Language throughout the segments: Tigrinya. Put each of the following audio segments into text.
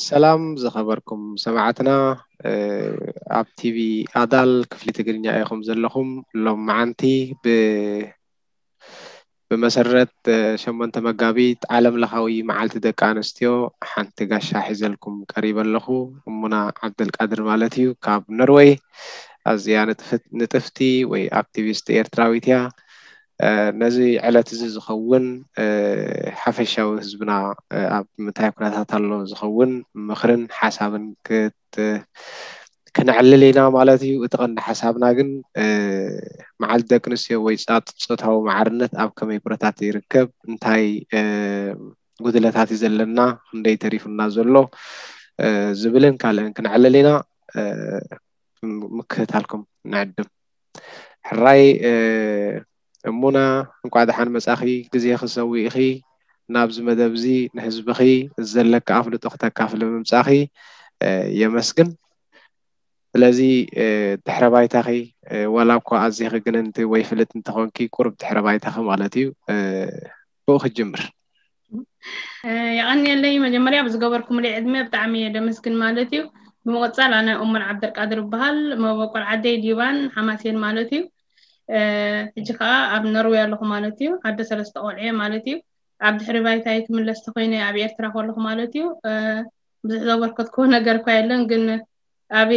ሰላም ዝኸበርኩም ሰማዕትና፣ ኣብ ቲቪ ኣዳል ክፍሊ ትግርኛ ኢኹም ዘለኹም። ሎም መዓንቲ ብ ብመሰረት ሸሞንተ መጋቢት ዓለም ለኻዊ መዓልቲ ደቂ ኣንስትዮ ሓንቲ ጋሻ ሒዘልኩም ቀሪበ ኣለኹ። እሙና ዓብደልቃድር ማለት እዩ፣ ካብ ኖርወይ። ኣዝያ ንጥፍቲ ወይ ኣክቲቪስት ኤርትራዊት እያ። ነዚ ዕለት እዚ ዝኸውን ሓፈሻዊ ህዝብና ኣብ ምንታይ ኩነታት ኣሎ ዝኸውን ምኽርን ሓሳብን ክት ክነዕልል ኢና ማለት እዩ። እቲ ቀንዲ ሓሳብና ግን መዓልቲ ደቂ ኣንስትዮ ወይ ፃት ፆታዊ ማዕርነት ኣብ ከመይ ኩነታት ይርከብ፣ እንታይ ጉድለታት እዩ ዘለና፣ ክንደይ ተሪፉና ዘሎ ዝብልን ካልእን ክነዕልል ኢና። ምክትታልኩም ንዕድም። ሕራይ እሙና፣ እንቋዕ ደሓን መጻኺ፣ ግዜኺ ሰዊእኺ ናብዚ መደብ እዚ ንህዝብኺ ዘለካ ኣፍልጦ ክተካፍሊ ምምጻኺ የመስግን። ስለዚ ድሕረ ባይታኺ ዋላ እኳ ኣዚኺ ግንንቲ ወይ ፍልጥ እንተኾንኪ፣ ቁሩብ ድሕረ ባይታኺ ማለት እዩ፣ ብኡ ክጅምር። የቐንየለይ። መጀመርያ ብዝገበርኩምለይ ዕድመ ብጣዕሚ እየ ደመስግን ማለት እዩ። ብምቕፃል ኣነ እሙን ዓብደልቃድር እበሃል። መበቆል ዓደይ ዲባን ሓማሴን ማለት እዩ። ሕጂ ከዓ ኣብ ኖርዌይ ኣለኹ ማለት እዩ። ኣደ ሰለስተ ቆልዑ ማለት እዩ። ኣብ ድሕሪ ባይታይ ክምለስ ተኮይነ ኣብ ኤርትራ ከለኹ ማለት እዩ። ብዙሕ ዘበርከትኩዎ ነገር እኳ የለን፣ ግን ኣብ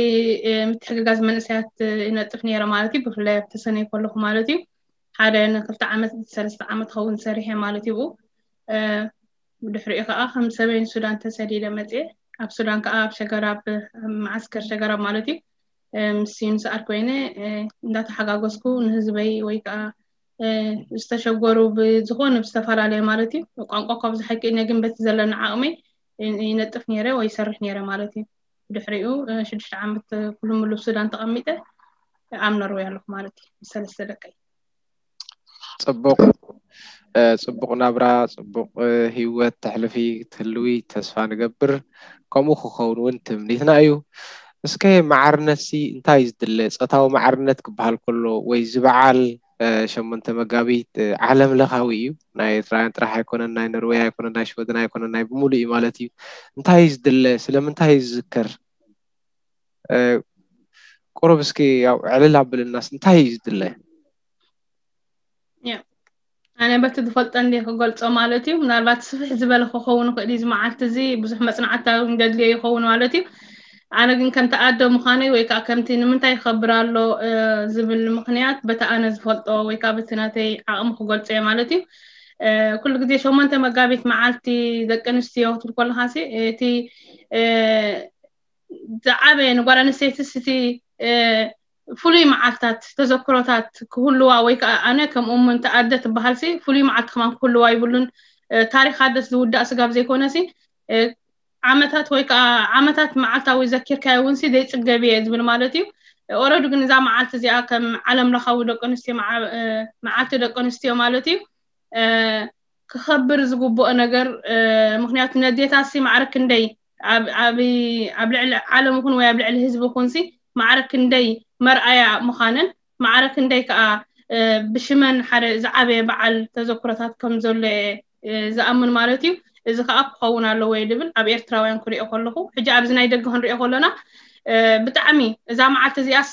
ምትሕግጋዝ መንእሰያት ይነጥፍ ነይረ ማለት እዩ። ብፍላይ ኣብ ተሰነይ ከለኹ ማለት እዩ። ሓደ ንክልተ ዓመት ሰለስተ ዓመት ኸውን ሰሪሐ ማለት እዩ። ብኡ ድሕሪኡ ከዓ ከም ሰበይን ሱዳን ተሰዲደ መፅየ። ኣብ ሱዳን ከዓ ኣብ ሸገራብ፣ ኣብ መዓስከር ሸገራብ ማለት እዩ፣ ምስ ዩንስኣር ኮይነ እንዳተሓጋገዝኩ ንህዝበይ ወይ ከዓ ዝተሸገሩ ብዝኾነ ብዝተፈላለየ ማለት እዩ። ቋንቋ እኳ ብዙሕ ኣይክእልነ፣ ግን በቲ ዘለኒ ዓቕመይ ይነጥፍ ነይረ ወይ ይሰርሕ ነይረ ማለት እዩ። ድሕሪኡ ሽዱሽተ ዓመት ኩሉ ሙሉ ሱዳን ተቐሚጠ ኣብ ኖርወይ ኣለኹ ማለት እዩ፣ ምስ ሰለስተ ደቀይ። ፅቡቕ ፅቡቕ ናብራ፣ ፅቡቕ ህይወት ተሕልፊ ትህልዊ ተስፋ ንገብር። ከምኡ ክኸውን እውን ትምኒትና እዩ። እስከ ማዕርነት ሲ እንታይ እዩ ዝድለ? ፆታዊ ማዕርነት ክበሃል ከሎ ወይ ዝበዓል ሸሞንተ መጋቢት ዓለም ለኻዊ እዩ። ናይ ኤርትራውያን ጥራሕ ኣይኮነን፣ ናይ ኖርወይ ኣይኮነን፣ ናይ ሽወደን ኣይኮነን፣ ናይ ብምሉእ እዩ ማለት እዩ። እንታይ እዩ ዝድለ? ስለምንታይ እዩ ዝዝከር? ቁሩብ እስኪ ያው ዕልል ኣብልናስ እንታይ እዩ ዝድለ? ኣነ በቲ ዝፈልጦ እንደ ክገልጾ ማለት እዩ። ምናልባት ስፍሕ ዝበለ ክኸውን ይኽእል እዩ፣ እዚ መዓልቲ እዚ ብዙሕ መጽናዕቲ እውን ዘድልዮ ይኸውን ማለት እዩ። ኣነ ግን ከምቲ ኣደ ምዃነይ ወይ ከዓ ከምቲ ንምንታይ ይኸብር ኣሎ ዝብል ምኽንያት በቲ ኣነ ዝፈልጦ ወይ ከዓ በቲ ናተይ ዓቕሚ ክገልጾ እየ ማለት እዩ። ኩሉ ግዜ ሸሞንተ መጋቢት መዓልቲ ደቂ ኣንስትዮ ክትብል ከለኻ ሲ እቲ ዝዓበየ ንጓል ኣንስተይትስ እቲ ፍሉይ መዓልታት ተዘክሮታት ክህልዋ ወይ ከዓ ኣነ ከም እሙን ተኣደ ትበሃል ሲ ፍሉይ መዓልቲ ከማን ክህልዋ ይብሉን። ታሪክ ኣደስ ዝውዳእ ስጋብ ዘይኮነ ሲ ዓመታት ወይ ከዓ ዓመታት መዓልታዊ ዘኪርካዮ እውን ሲ ዘይፅገብ እየ ዝብል ማለት እዩ። ኦረዱ ግን እዛ መዓልቲ እዚኣ ከም ዓለም ለኻዊ ደቂ ኣንስትዮ መዓልቲ ደቂ ኣንስትዮ ማለት እዩ ክኸብር ዝግብኦ ነገር፣ ምክንያቱ ነዴታት ሲ ማዕረ ክንደይ ኣብ ልዕሊ ዓለም ይኹን ወይ ኣብ ልዕሊ ህዝቢ ይኹን ሲ ማዕረ ክንደይ መርኣያ ምዃነን ማዕረ ክንደይ ከዓ ብሽመን ሓደ ዝዓበየ በዓል ተዘክሮታት ከም ዘሎ እየ ዝኣምን ማለት እዩ። እዚ ከዓ ክኸውን ኣለዎ እየ ድብል ኣብ ኤርትራውያን ክሪኦ ከለኹ፣ ሕጂ ኣብዚ ናይ ደገ ክንሪኦ ከለና ብጣዕሚ እዛ መዓልቲ እዚኣስ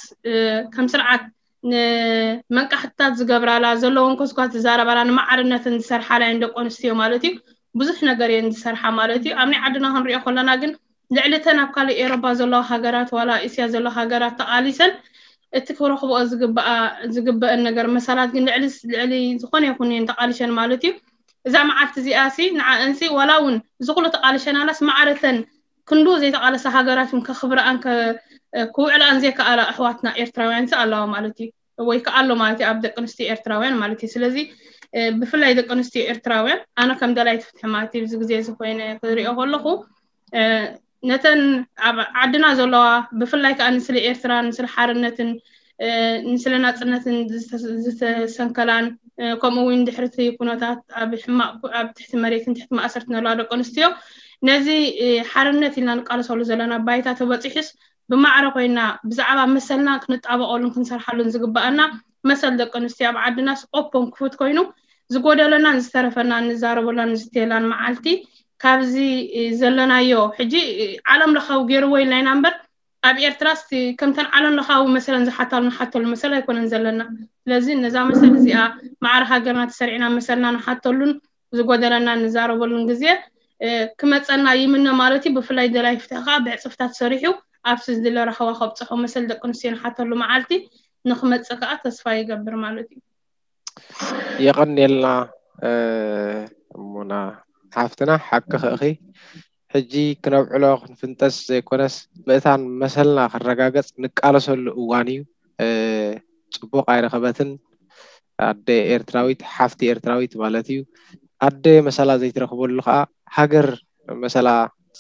ከም ስርዓት ንመንቃሕትታት ዝገብራላ ዘለዎን ኮስኳስ ዝዛረባላ ንማዕርነትን ዝሰርሓላ እየን ደቂ ኣንስትዮ ማለት እዩ። ብዙሕ ነገር እየን ዝሰርሓ ማለት እዩ። ኣብ ናይ ዓድና ክንሪኦ ከለና ግን ልዕሊ እተን ኣብ ካልእ ኤሮፓ ዘለዋ ሃገራት ዋላ እስያ ዘለዋ ሃገራት ተቓሊሰን እቲ ክረኽብኦ ዝግበኣን ነገር መሰላት ግን ልዕሊ ዝኾነ ይኹን እየን ተቓሊሰን ማለት እዩ። እዛ መዓልቲ እዚኣ ሲ ንዓእንሲ ዋላ እውን እዚ ኩሉ ተቓልሸናላስ ማዕረተን ክንዱ ዘይተቓለሳ ሃገራት እውን ከኽብረኣን ክውዕላኣን ዘይከኣላ ኣሕዋትና ኤርትራውያን ሲ ኣለዋ ማለት እዩ፣ ወይ ከዓ ኣሎ ማለት እዩ ኣብ ደቂ ኣንስትዮ ኤርትራውያን ማለት እዩ። ስለዚ ብፍላይ ደቂ ኣንስትዮ ኤርትራውያን ኣነ ከም ደላይቲ ፍትሒ ማለት እዩ እዚ ግዜ እዚ ኮይነ ክሪኦ ከለኹ ነተን ኣብ ዓድና ዘለዋ ብፍላይ ከዓ ንስለ ኤርትራን ንስለ ሓርነትን ንስለ ናፅነትን ዝተሰንከላን ከምኡ እውን ድሕርቲ ኩነታት ኣብ ሕማቕ ኣብ ትሕቲ መሬትን ትሕቲ ማእሰርቲ ዘለዋ ደቂ ኣንስትዮ ነዚ ሓርነት ኢልና ንቃለሰሉ ዘለና ባይታ ተበፂሑስ ብማዕረ ኮይና ብዛዕባ መሰልና ክንጣበቐሉን ክንሰርሓሉን ዝግበኣና መሰል ደቂ ኣንስትዮ ኣብ ዓድናስ ኦፖን ክፉት ኮይኑ ዝጎደለናን ዝተረፈናን ንዛረበላን ንዝትየላን መዓልቲ ካብዚ ዘለናዮ ሕጂ ዓለም ለኻዊ ገይርዎ ኢልና ኢና እምበር ኣብ ኤርትራስ ከምተን ዓለም ለኻዊ መሰለን ዝሓታሉ ንሓተሉ መሰል ኣይኮነን ዘለና። ስለዚ ነዛ መሰል እዚኣ ማዕረ ሃገርና ተሰሪዕና መሰልና ንሓተሉን ዝጎደለና ንዛረበሉን ግዜ ክመፀና ይምነ ማለት እዩ። ብፍላይ ደላይ ፍትሒ ከዓ ብዕፅፍታት ሰሪሑ ኣብቲ ዝድለ ረኸባ ከብፅሖ መሰል ደቂ ኣንስትዮ ንሓተሉ መዓልቲ ንክመፅእ ከዓ ተስፋ ይገብር ማለት እዩ። የቐንየልና እሙና ሓፍትና ሓቂ ኸእኺ ሕጂ ክነብዕሎ ክንፍንጠስ ዘይኮነስ ምእታን መሰልና ክረጋገፅ ንቃለሰሉ እዋን እዩ። ፅቡቕ ኣይረኸበትን ኣደ ኤርትራዊት ሓፍቲ ኤርትራዊት ማለት እዩ። ኣደ መሰላ ዘይትረኽበሉ ከዓ ሃገር መሰላ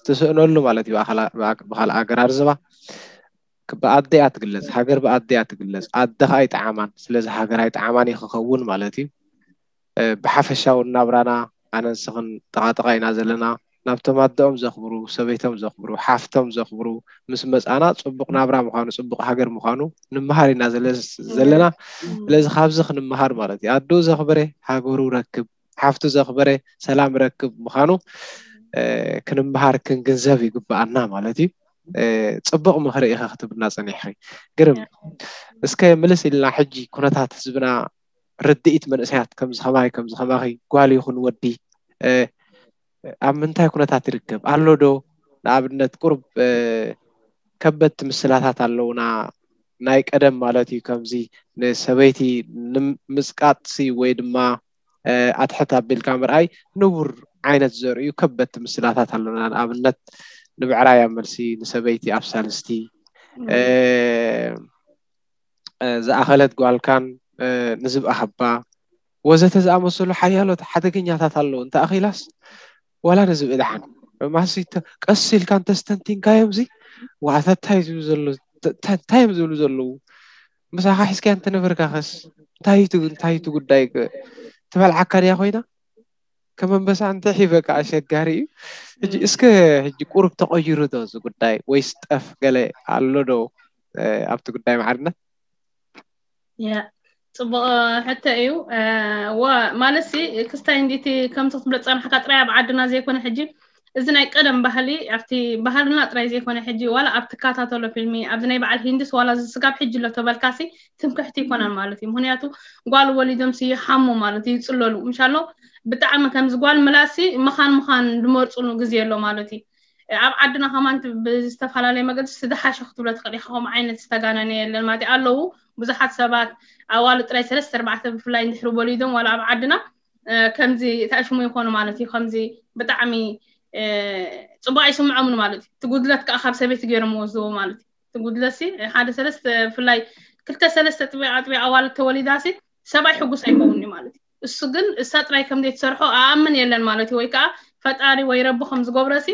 ትስእነሉ ማለት እዩ። ብካልእ ኣገራርዝባ ብኣደያ ትግለፅ፣ ሃገር ብኣደያ ትግለፅ። ኣደ ከዓ ኣይጠዓማን፣ ስለዚ ሃገር ኣይጠዓማን እዩ ክኸውን ማለት እዩ። ብሓፈሻዊ ናብራና ኣነ ንስኽን ጥቓጥቓ ኢና ዘለና። ናብቶም ኣደኦም ዘኽብሩ፣ ሰበይቶም ዘኽብሩ፣ ሓፍቶም ዘኽብሩ ምስ መፃና ፅቡቕ ናብራ ምዃኑ፣ ፅቡቕ ሃገር ምዃኑ ንምሃር ኢና ዘለና። ስለዚ ካብዚ ክንምሃር ማለት እዩ። ኣደኡ ዘኽበረ ሃገሩ ረክብ፣ ሓፍቱ ዘኽበረ ሰላም ረክብ ምዃኑ ክንምሃር ክንግንዘብ ይግብኣና ማለት እዩ። ፅቡቕ ምኽሪ ኢኻ ክትብልና ፀኒሕኺ። ግርም። እስከ ምልስ ኢልና ሕጂ ኩነታት ህዝብና ርድኢት መንእሰያት ከምዚ ከማይ ከምዚ ከማኺ ጓል ይኹን ወዲ ኣብ ምንታይ ኩነታት ይርከብ ኣሎ ዶ? ንኣብነት ቁርብ ከበድቲ ምስላታት ኣለውና ናይ ቀደም ማለት እዩ። ከምዚ ንሰበይቲ ንምፅቃጥሲ ወይ ድማ ኣትሕት ኣቢልካ ምርኣይ ንቡር ዓይነት ዘርእዩ ከበድቲ ምስላታት ኣለውና። ንኣብነት ንብዕራይ ኣብ መልሲ፣ ንሰበይቲ ኣብ ሳልስቲ ዝኣኸለት ጓልካን ንዝብኣ ሃባ ወዘተ ዝኣመሰሉ ሓያሎት ሓደገኛታት ኣለዉ። እንተ ኣኺላስ ዋላ ንዝብኢ ደሓን ማሲ ቀስ ኢልካ እንተስተንቲንካዮም ዚ ዋታ እንታይ ዝብሉ ዘለዉ እንታይ እዮም ዝብሉ ዘለዉ? ምሳኻ ሒዝካያ እንተነበርካ ኸስ እንታይ እንታይ እቲ ጉዳይ ትበልዓካ ድያ ኮይና? ከመንበሳ እንተ ሒበካ ኣሸጋሪ እዩ። ሕጂ እስከ ሕጂ ቁሩብ ተቐይሩ ዶ እዚ ጉዳይ ወይስ ጠፍ ገለ ኣሎ ዶ ኣብቲ ጉዳይ ማዕርነት? ያ ጽቡቕ ሕቶ እዩ። ዋ ማለትሲ ክስታይ እንዲቲ ከምቲ ክትብሎ ጸናሕካ ጥራይ ኣብ ዓድና ዘይኮነ ሕጂ እዚ ናይ ቀደም ባህሊ ኣብቲ ባህልና ጥራይ ዘይኮነ ሕጂ ዋላ ኣብ ትከታተሎ ፊልሚ ኣብዚ ናይ በዓል ሂንድስ ዋላ እዚ ስጋብ ሕጂ ኣሎ ተበልካሲ ትምክሕቲ ይኮነን ማለት እዩ። ምክንያቱ ጓል ወሊዶም ሲ ይሓሙ ማለት እዩ፣ ይጽለሉ ምሻሎ ብጣዕሚ ከምዚ ጓል ምላሲ መኻን መኻን ዝመርጽሉ ግዜ ኣሎ ማለት እዩ። ኣብ ዓድና ከማን ብዝተፈላለየ መገዲ ዝሓሸ ክትብሎ ትኽእል ኢኻ። ከምኡ ዓይነት ዝተጋነነ የለን ማለት ኣለዉ ብዙሓት ሰባት ኣዋልድ ጥራይ ሰለስተ ኣርባዕተ ብፍላይ እንድሕሪ ወሊዶም ዋላ ኣብ ዓድና ከምዚ ተኣሽሙ ይኾኑ ማለት እዩ። ከምዚ ብጣዕሚ ፅቡቅ ኣይስምዖምን ማለት እዩ። ትጉድለት ከዓ ካብ ሰበይቲ ገይሮም ወስድዎ ማለት እዩ። ትጉድለት ሲ ሓደ ሰለስተ ብፍላይ ክልተ ሰለስተ ጥቢቅ ኣጥቢቅ ኣዋልድ ተወሊዳ ሲ ሰብኣይ ሕጉስ ኣይኸውን እዩ ማለት እዩ። እሱ ግን እሳ ጥራይ ከም ዘይትሰርሖ ኣኣምን የለን ማለት እዩ። ወይ ከዓ ፈጣሪ ወይ ረቢ ከም ዝገብሮ ሲ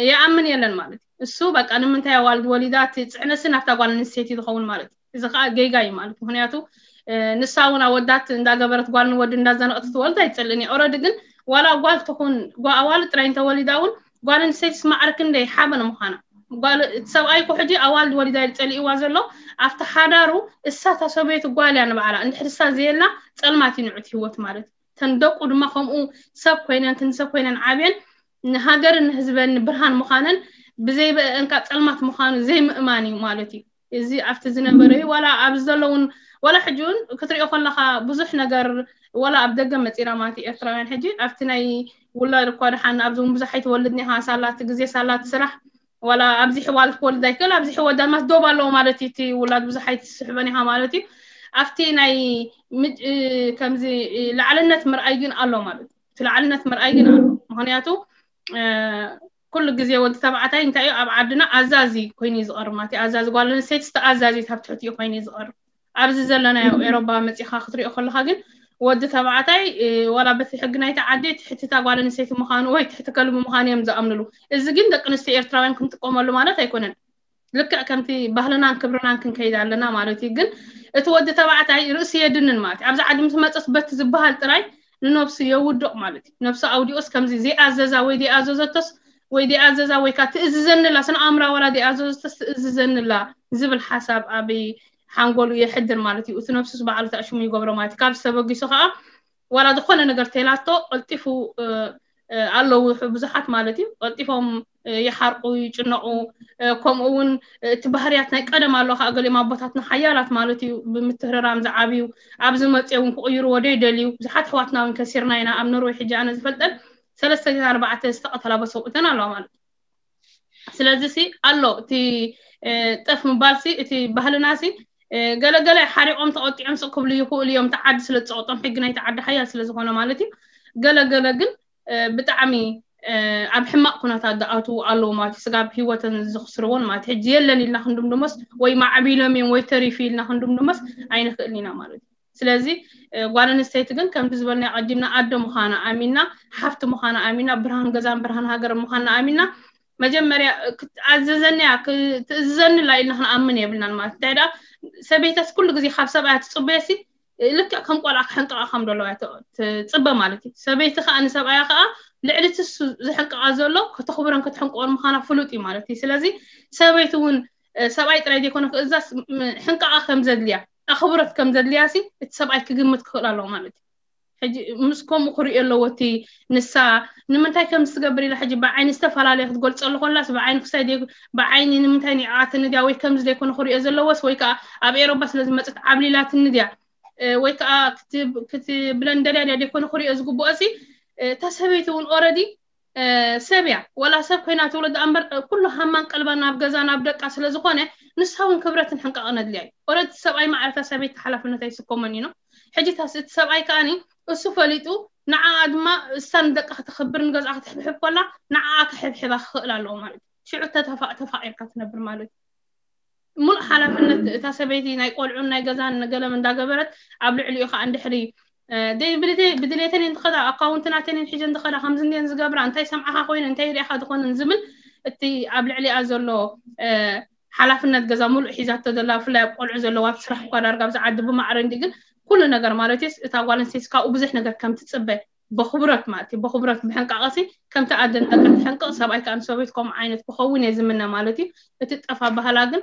ይኣምን የለን ማለት እዩ። እሱ በቃ ንምንታይ ኣዋልድ ወሊዳ እቲ ፅዕነት ሲ ናብታ ጓል ኣንስተይቲ ዝኸውን ማለት እዩ። እዚ ከዓ ጌጋ እዩ ማለት ምክንያቱ ንሳ እውን ኣወዳት እንዳገበረት ጓል ንወዲ እንዳዘነቐት ትወልድ ኣይትፅልእን እያ። ኦረዲ ግን ዋላ ጓል ትኹን ኣዋልድ ጥራይ እንተወሊዳ እውን ጓል ኣንስተይትስ ማዕረ ክንደይ ሓበን ምዃና እቲ ሰብኣይ እኮ ሕጂ ኣዋልድ ወሊዳ እዩ ፀሊእዋ ዘሎ ኣብቲ ሓዳሩ እሳ እታ ሰበይቱ ጓል እያ ንባዕላ እንድሕር እሳ ዘየላ ፀልማት እዩ ንዑት ህይወት ማለት እዩ። ተን ደቁ ድማ ከምኡ ሰብ ኮይነን ትንሰብ ኮይነን ዓብየን ንሃገርን ንህዝበን ብርሃን ምዃነን ብዘይበእንካ ፀልማት ምዃኑ ዘይምእማን እዩ ማለት እዩ። እዚ ኣብቲ ዝነበረ እዩ ዋላ ኣብዚ ዘለውን ዋላ ሕጂ እውን ክትሪኦ ከለካ ብዙሕ ነገር ዋላ ኣብ ደገ መፂና ማለት እዩ ኤርትራውያን ሕጂ ኣብቲ ናይ ውላድ እኳ ደሓን ኣብዚ እውን ብዙሕ ኣይትወልድን ኢኻ ሳላ እቲ ግዜ ሳላ እቲ ስራሕ ዋላ ኣብዚ ሕዋል ክወልድ ኣይክእል ኣብዚ ሕወ ዳልማት ዶብ ኣለዎ ማለት እዩ። እቲ ውላድ ብዙሕ ኣይትስሕበን ኢኻ ማለት እዩ። ኣብቲ ናይ ከምዚ ላዕልነት ምርኣይ ግን ኣሎ ማለት እዩ። እቲ ላዕልነት ምርኣይ ግን ኣሎ ምክንያቱ ኩሉ ግዜ ወዲ ተባዕታይ እንታይ እዩ ኣብ ዓድና ኣዛዚ ኮይኑ እዩ ዝቐርብ ማለት እዩ። ኣዛዚ ጓል ኣንስተይቲ ዝተኣዛዚት ኣብ ትሕቲኡ ኮይኑ እዩ ዝቐርብ። ኣብዚ ዘለናዮ ኤሮባ መፂኻ ክትሪኦ ከለካ ግን ወዲ ተባዕታይ ዋላ በቲ ሕጊ ናይቲ ዓዲ ትሕቲ እታ ጓል ኣንስተይቲ ምዃኑ ወይ ትሕቲ ከልቢ ምዃኑ እዮም ዝኣምንሉ። እዚ ግን ደቂ ኣንስትዮ ኤርትራውያን ክንጥቀመሉ ማለት ኣይኮነን። ልክዕ ከምቲ ባህልናን ክብርናን ክንከይድ ኣለና ማለት እዩ። ግን እቲ ወዲ ተባዕታይ ርእሲ የድንን ማለት እዩ። ኣብዚ ዓዲ ምስ መፀስ በቲ ዝበሃል ጥራይ ንነብሱ የውድቕ ማለት እዩ። ነብሱ ኣውዲኦስ ከምዚ ዘይኣዘዛ ወይ ዘይኣዘዘቶስ ወይ ዘይኣዘዛ ወይ ከዓ ትእዝዘንላ ስነ ኣእምራ ዋላ ዘይኣዘዘቶስ ትእዝዘንላ ዝብል ሓሳብ ኣብ ሓንጎሉ የሕድር ማለት እዩ። እቲ ነብሱስ ባዕሉ ተኣሽሙ ይገብሮ ማለት እዩ። ካብ ዝተበጊሱ ከዓ ዋላ ዝኾነ ነገር ተላቶ ቀልጢፉ ኣለዉ ብዙሓት ማለት እዩ። ቀልጢፎም ይሓርቁ፣ ይጭነቑ። ከምኡ እውን እቲ ባህርያት ናይ ቀደም ኣሎ ከዓ፣ ገሊኦም ኣቦታትና ሓያላት ማለት እዩ፣ ብምትህርራም ዝዓብዩ፣ ኣብዚ መፅኦም ክቕይርዎ ደይደልዩ። ብዙሓት ኣሕዋትና እውን ከሲርና ኢና። ኣብ ኖርወይ ሕጂ ኣነ ዝፈልጠን ሰለስተ ኣርባዕተ ዝተቐተላ በሰብኡተን ኣለዋ ማለት እዩ። ስለዚ ሲ ኣሎ እቲ ጠፍ ምባል ሲ፣ እቲ ባህልና ሲ፣ ገለገለ ሓሪቆም ተቆጢዖም ስቕ ክብሉ ይኽእሉ እዮም፣ እቲ ዓዲ ስለ ዝፀቕጦም፣ ሕጊ ናይቲ ዓዲ ሓያል ስለ ዝኾነ ማለት እዩ። ገለገለ ግን ብጣዕሚ ኣብ ሕማቕ ኩነታት ዝኣትዉ ኣለዉ ማለት እዩ። ስጋብ ህይወተን ዝኽስርዎን ማለት ሕጂ የለን ኢልና ክንድምድሞስ፣ ወይ ማዕቢሎም እዮም ወይ ተሪፉ ኢልና ክንድምድሞስ ኣይንኽእልን ኢና ማለት እዩ። ስለዚ ጓል ኣንስተይቲ ግን ከምቲ ዝበልና ቀዲምና ኣደ ምዃና ኣሚና፣ ሓፍቲ ምዃና ኣሚና፣ ብርሃን ገዛን ብርሃን ሃገር ምዃና ኣሚና፣ መጀመርያ ክትኣዘዘንያ ክትእዝዘኒ ላ ኢልና ክንኣምን የብልናን ማለት። እንታይ ደኣ ሰበይተስ ኩሉ ግዜ ካብ ሰብኣያ ትፅበየሲ ልክዕ ከም ቆልዓ ክሕንቀቓ ከም ዘለዋ ትፅበ ማለት እዩ። ሰበይቲ ከዓ ንሰብኣያ ከዓ ልዕሊ ትሱ ዝሕንቀቓ ዘሎ ከተኽብረን ከተሕንቀቖን ምዃና ፍሉጥ እዩ ማለት እዩ። ስለዚ ሰበይቲ እውን ሰብኣይ ጥራይ ዘይኮነ ክእዛዝ ሕንቀቓ ከም ዘድልያ ኣኽብሮት ከም ዘድልያ ሲ እቲ ሰብኣይ ክግምት ክኽእል ኣለዎ ማለት እዩ። ሕጂ ምስ ከምኡ ክርእዮ ኣለዎ እቲ ንሳ ንምንታይ ከም ዝትገብር ኢላ ሕጂ ብዓይኒ ዝተፈላለየ ክትገልፀሉ ከላስ ብዓይኒ ክሳይ ደይ ብዓይኒ ንምንታይ ንዓትኒ ድያ ወይ ከምዚ ደይኮነ ክርእዮ ዘለዎስ ወይ ከዓ ኣብ ኤሮባ ስለ ዝመፀት ዓብሊላትኒ ድያ ወይ ከዓ ክትብለን ደልያ ድያ ደይኮነ ክርእዮ ዝግብኦ ሲ እታ ሰበይቲ እውን ኦረዲ ሰብ እያ። ወላ ሰብ ኮይና ትውለድ እምበር ኩሉ ሃማን ቀልባ ናብ ገዛ ናብ ደቃ ስለ ዝኾነ ንሳ እውን ክብረትን ሕንቃቕን ኣድልያ እዩ። ኦረዲ ሰብኣይ ማዕረታ ሰበይቲ ሓላፍነት ኣይስከሞን እዩ። ሕጂ ታስ እቲ ሰብኣይ ከኣኒ እሱ ፈሊጡ ንዓኣ ድማ እሳ ንደቃ ከተኽብር ንገዝኣ ከተሕብሕብ ኮላ ንዓኣ ከሕብሕባ ክኽእል ኣለዎ ማለት እዩ። ሽዑ ተፋቂርካ ትነብር ማለት እዩ። ሙሉእ ሓላፍነት እታ ሰበይቲ ናይ ቆልዑን ናይ ገዛን ነገለም እንዳገበረት ኣብ ልዕሊኡ ከዓ እንድሕሪ ብድሌተን እንተኸዳ ኣካውንትናተን ሒጀ እንተኸዳ ከምዚ እንዲን ዝገብራ እንታይ ሰምዓኻ ኮይነ እንታይ ሪኢኻ ዝኾነን ዝብል እቲ ኣብ ልዕሊኣ ዘሎ ሓላፍነት ገዛ ሙሉእ ሒዛቶ ዘላ ብፍላይ ኣብ ቆልዑ ዘለዋ ኣብ ስራሕ እኳ ዳርጋ ኣብዚ ዓዲ ብማዕረ እንዲ ግን ኩሉ ነገር ማለት እዩ እታ ጓል ኣንስተይቲ ካብኡ ብዙሕ ነገር ከም ትፅበ ብኽብረት ማለት እዩ ብኽብረት ብሕንቃቐሲ ከምቲ ኣደን ደቃ ትሕንቅቕ ሰብኣይ ከዓ ንሰበይት ከምኡ ዓይነት ክኸውን እየ ዝምነ ማለት እዩ። እቲ ጠፋ ባህላ ግን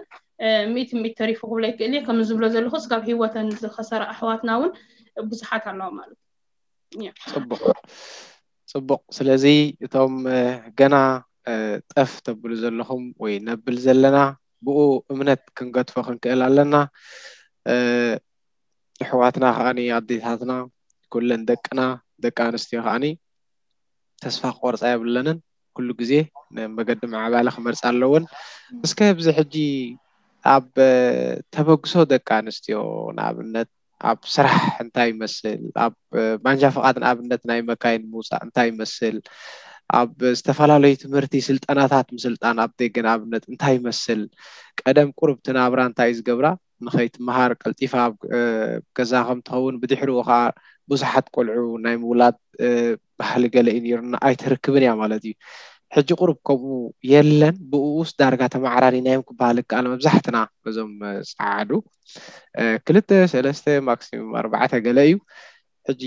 ሚእቲ ሚእቲ ተሪፉ ክብሎ ይክእል እየ። ከም ዝብሎ ዘለኹ ስጋብ ህይወተን ዝኸሰራ ኣሕዋትና እውን ብዙሓት ኣለዋ ማለት እዩ። ፅቡቕ ፅቡቕ። ስለዚ እቶም ገና ጠፍ ተብሉ ዘለኹም ወይ ነብል ዘለና ብኡ እምነት ክንገድፎ ክንክእል ኣለና። ኣሕዋትና ከዓኒ ኣዴታትና ኩለን ደቅና ደቂ ኣንስትዮ ከዓኒ ተስፋ ክቆርፃ የብለንን። ኩሉ ግዜ መገዲ ምዕባለ ክመርፃ ኣለወን። እስከ ኣብዚ ሕጂ ኣብ ተበግሶ ደቂ ኣንስትዮ ንኣብነት ኣብ ስራሕ እንታይ ይመስል፣ ኣብ ማንጃ ፍቓድ ንኣብነት ናይ መካይን ምውፃእ እንታይ ይመስል፣ ኣብ ዝተፈላለዩ ትምህርቲ ስልጠናታት ምስልጣን ኣብ ደገ ንኣብነት እንታይ ይመስል፣ ቀደም ቁሩብ ትናብራ እንታይ እዩ ዝገብራ ንኸይትመሃር ቀልጢፋ ኣብ ገዛ ከም ትኸውን ብድሕሪኡ ከዓ ብዙሓት ቆልዑ ናይ ምውላድ ባህሊ ገለ እዩ ነይሩና ኣይተርክብን እያ ማለት እዩ። ሕጂ ቁሩብ ከምኡ የለን። ብኡኡስ ዳርጋ ተመዓራሪና እዮም ክበሃል ይከኣል። መብዛሕትና ነዞም ፃዓዱ ክልተ ሰለስተ ማክሲሙም ኣርባዕተ ገለ እዩ። ሕጂ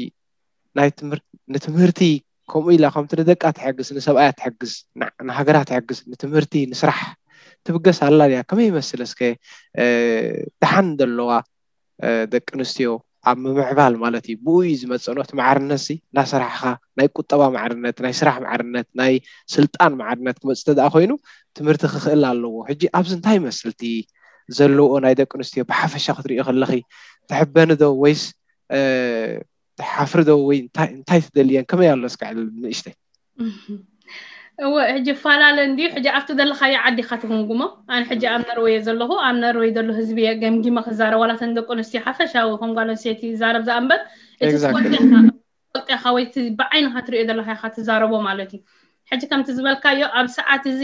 ናይ ንትምህርቲ ከምኡ ኢላ ከምቲ ንደቃ ትሕግዝ ንሰብኣያ ትሕግዝ ንሃገራ ትሕግዝ ንትምህርቲ ንስራሕ ትብገስ ኣላ ድያ? ከመይ ይመስል እስከ ደሓን ዘለዋ ደቂ ኣንስትዮ ኣብ ምምዕባል ማለት እዩ። ብኡ እዩ ዝመፅእ። እቲ ማዕርነት ሲ እናሰራሕኻ ናይ ቁጠባ ማዕርነት፣ ናይ ስራሕ ማዕርነት፣ ናይ ስልጣን ማዕርነት ክመፅእ ተደኣ ኮይኑ ትምህርቲ ክኽእል ኣለዎ። ሕጂ ኣብዚ እንታይ ይመስል እቲ ዘለዎ ናይ ደቂ ኣንስትዮ ብሓፈሻ ክትሪኦ ከለኺ ትሕበኒ ዶ ወይስ ትሓፍሪ ዶ ወይ እንታይ እንታይ ትደልየን ከመይ ኣሎ እስከ ዕልል ንእሽተይ። እወ ሕጂ ፈላለ እንድዩ። ሕጂ ኣብቲ ዘለኻዮ ዓዲ ኢኻ ትግምግሞ። ኣነ ሕጂ ኣብ ነርወይ እየ ዘለኹ። ኣብ ነርወይ ዘሎ ህዝቢ እየ ገምጊመ ክዛረብ። ዋላ እተን ደቂ ኣንስትዮ ሓፈሻዊ ከም ጓል ኣንስተይቲ ይዛረብ ዝኣ እምበር እቲ ትፈልጦ ኢኻ ወይ ብዓይንኻ ትሪኦ ዘለኻ ኢኻ ትዛረቦ ማለት እዩ። ሕጂ ከምቲ ዝበልካዮ ኣብ ሰዓት እዚ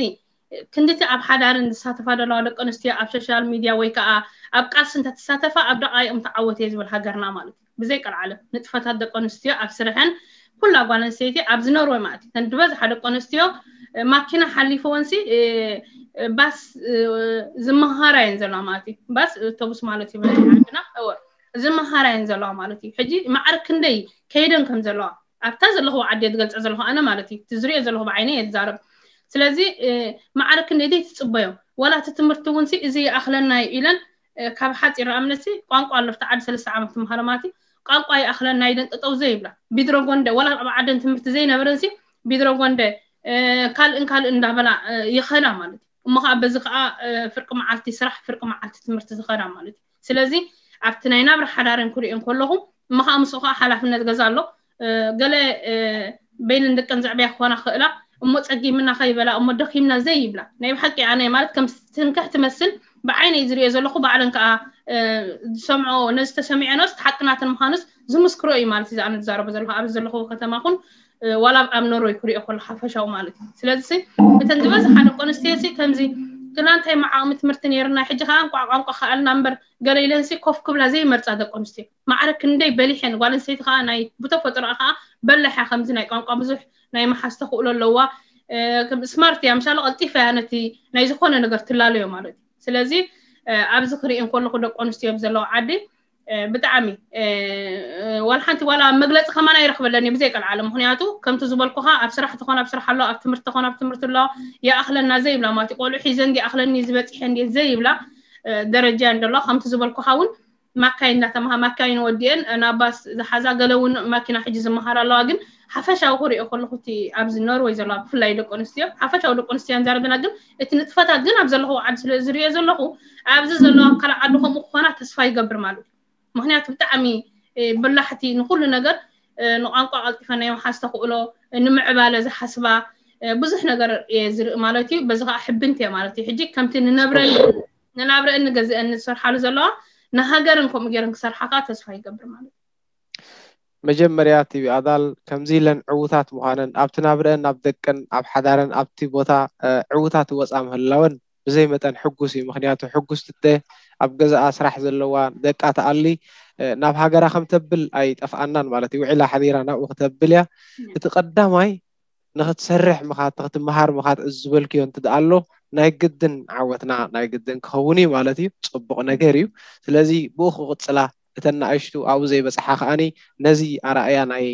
ክንድቲ ኣብ ሓዳርን ዝሳተፋ ዘለዋ ደቂ ኣንስትዮ ኣብ ሶሻል ሚድያ ወይ ከዓ ኣብ ቃልሲ እንተትሳተፋ ኣብ ደቃይቕ ምተዓወተ እየ ዝብል ሃገርና ማለት እዩ። ብዘይ ቀልዓለም ንጥፈታት ደቂ ኣንስትዮ ኣብ ስርሐን ኩላ ጓል ኣንስተይቲ ኣብ ዝነርወ ማለት እዩ። ተን ዝበዝሓ ደቂ ኣንስትዮ ማኪና ሓሊፈወንሲ ባስ ዝመሃራ እየን ዘለዋ ማለት እዩ። ባስ ኣውቶቡስ ማለት እዩ ብዓድና እወ ዝመሃራ እየን ዘለዋ ማለት እዩ። ሕጂ ማዕረ ክንደይ ከይደን ከም ዘለዋ ኣብታ ዘለኹ ዓዲ እየ ዝገልፀ ዘለኹ ኣነ ማለት እዩ። እቲ ዝሪኦ ዘለኹ ብዓይነ እየ ዝዛረብ። ስለዚ ማዕረ ክንደይ ደይ ትፅበዮም ዋላ እቲ ትምህርቲ እውን እዚ ይኣኽለና እዩ ኢለን ካብ ሓፂር ንኣብነት ቋንቋ ኣሎ ኣብቲ ዓዲ ሰለስተ ዓመት ትምሃረ ማለት እዩ። ቋንቋ ይኣኽለና ኢለን ጠጠው ዘይብላ ቢድሮ ጎንደ ዋላ ኣብ ዓደን ትምህርቲ ዘይነበረን ሲ ቢድሮ ጎንደ ካልእን ካልእን እንዳበላ ይኸዳ ማለት እዩ። እሞ ከዓ በዚ ከዓ ፍርቂ መዓልቲ ስራሕ፣ ፍርቂ መዓልቲ ትምህርቲ ዝኸዳ ማለት እዩ። ስለዚ ኣብቲ ናይ ናብራ ሓዳረን ክሪኦ እንከለኹ፣ እሞ ከዓ ምስኡ ከዓ ሓላፍነት ገዛ ኣሎ። ገለ በይነን ደቀን ዘዕብያ ክኾና ክኽእላ፣ እሞ ፀጊምና ከይበላ፣ እሞ ደኺምና ዘይብላ፣ ናይ ብሓቂ ኣነ ማለት ከም ትንክሕ ትመስል ብዓይነይ ዝሪኦ ዘለኹ፣ ባዕለን ከዓ ዝሰምዖ፣ ነዚ ተሰሚዐኖስ ሓቅናትን ምዃኑስ ዝምስክሮ እዩ ማለት እዩ። ኣነ ዝዛረቦ ዘለኹ ኣብዚ ዘለኹ ከተማ ኹን ዋላ ኣብ ኖርወይ ክሪኦ ከሎ ሓፈሻዊ ማለት እዩ። ስለዚ እተን ዝበዝሓ ደቂ ኣንስትዮ ሲ ከምዚ ግና እንታይ መዓቕሚ ትምህርቲ ነይርና፣ ሕጂ ከዓ እንቋዕ ቋንቋ ከኣልና እምበር ገለ ኢለን ሲ ኮፍ ክብላ ዘይመርፃ ደቂ ኣንስትዮ። ማዕረ ክንደይ በሊሐን፣ ጓል ኣንስተይቲ ከዓ ናይ ብተፈጥሮኣ ከዓ በላሕ እያ፣ ከምዚ ናይ ቋንቋ ብዙሕ ናይ መሓዝ ተኽእሎ ኣለዋ። ስማርት እያ፣ ምሻሎ ቀልጢፋ እያ ነቲ ናይ ዝኾነ ነገር ትላለዮ ማለት እዩ። ስለዚ ኣብዚ ክርኢ እንከለኹ ደቂ ኣንስትዮ ኣብ ዘለዋ ዓዲ ብጣዕሚ ዋላ ሓንቲ ዋላ መግለፂ ከማን ኣይረኽበለን እየ ብዘይ ቀልዓለም። ምክንያቱ ከምቲ ዝበልኩኻ ኣብ ስራሕ ተኾን ኣብ ስራሕ ኣሎ፣ ኣብ ትምህርቲ ተኾን ኣብ ትምህርቲ ኣሎ፣ ይኣኽለና ዘይብላ ማለት እዩ። ቆልዑ ሒዘ እንዲ ይኣኽለኒ ዝበፂሐ እንዲ ዘይብላ ደረጃ እንደሎ ከምቲ ዝበልኩኻ እውን ማካይ እንዳተማሃ ማካይን ወዲአን ናብ ባስ ዝሓዛ ገለ እውን ማኪና ሕጂ ዝመሃራ ኣለዋ። ግን ሓፈሻዊ ክሪኦ ከለኹ እቲ ኣብዚ ኖርወይ ዘለዋ ብፍላይ ደቂ ኣንስትዮ ሓፈሻዊ ደቂ ኣንስትዮ ንዛረብና ግን እቲ ንጥፈታት ግን ኣብ ዘለኹ ዓዲ ስለ ዝሪኦ ዘለኹ ኣብዚ ዘለዋ ካልእ ዓዲ ከምኡ ክኾና ተስፋ ይገብር ማለት እዩ። ምክንያቱ ብጣዕሚ በላሕቲ ንኩሉ ነገር ንቋንቋ ቀልጢፈ ናይ ምሓዝ ተኽእሎ ንምዕባለ ዝሓስባ ብዙሕ ነገር እየ ዝርኢ ማለት እዩ። በዚ ከዓ ሕብንቲ እየ ማለት እዩ። ሕጂ ከምቲ ንነብረን ንናብረአን ንገዝአን ዝሰርሓሉ ዘለዋ ንሃገርን ከምኡ ገይረን ክሰርሓ ከዓ ተስፋ ይገብር ማለት እዩ። መጀመርያ ቲቪ ኣዳል ከምዚ ኢለን ዕውታት ምዃነን ኣብቲ ናብረአን ኣብ ደቀን ኣብ ሓዳረን ኣብቲ ቦታ ዕውታት ይወፃ ምህላወን ብዘይ መጠን ሕጉስ እዩ። ምክንያቱ ሕጉስ ትተ ኣብ ገዛኣ ስራሕ ዘለዋ ደቃ ተኣሊ ናብ ሃገራ ከም ተብል ኣይጠፍኣናን ማለት እዩ። ውዒላ ሓዲራ ናብኡ ክተብል እያ። እቲ ቀዳማይ ንክትሰርሕ ምኻት ንክትመሃር ምኻት እዚ ዝበልክዮ እንትደኣ ኣሎ ናይ ግድን ዓወትና ናይ ግድን ክኸውን እዩ ማለት እዩ። ፅቡቕ ነገር እዩ። ስለዚ ብኡ ክቕፅላ እተን ንኣሽቱ ኣብኡ ዘይበፅሓ ከዓኒ ነዚ ኣራእያ ናይ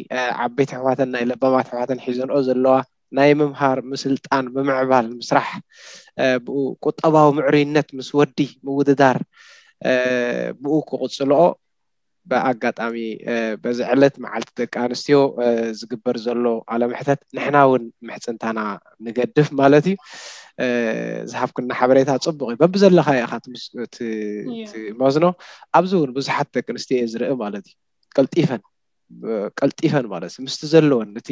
ዓበይቲ ኣሕዋተን ናይ ለባማት ኣሕዋተን ሒዘንኦ ዘለዋ ናይ ምምሃር ምስልጣን ምምዕባል ምስራሕ ብኡ ቁጠባዊ ምዕሩይነት ምስ ወዲ ምውድዳር ብኡ ክቕፅልኦ ብኣጋጣሚ በዚ ዕለት መዓልቲ ደቂ ኣንስትዮ ዝግበር ዘሎ ቃለ መሕተት ንሕና እውን ምሕፅንታና ንገድፍ ማለት እዩ። ዝሃብክና ሓበሬታ ፅቡቅ እዩ። በብዘለካ ኢካ ትመዝኖ። ኣብዚ እውን ብዙሓት ደቂ ኣንስትዮ እየ ዝርኢ ማለት እዩ። ቀልጢፈን ቀልጢፈን ማለት ምስቲ ዘለወን እቲ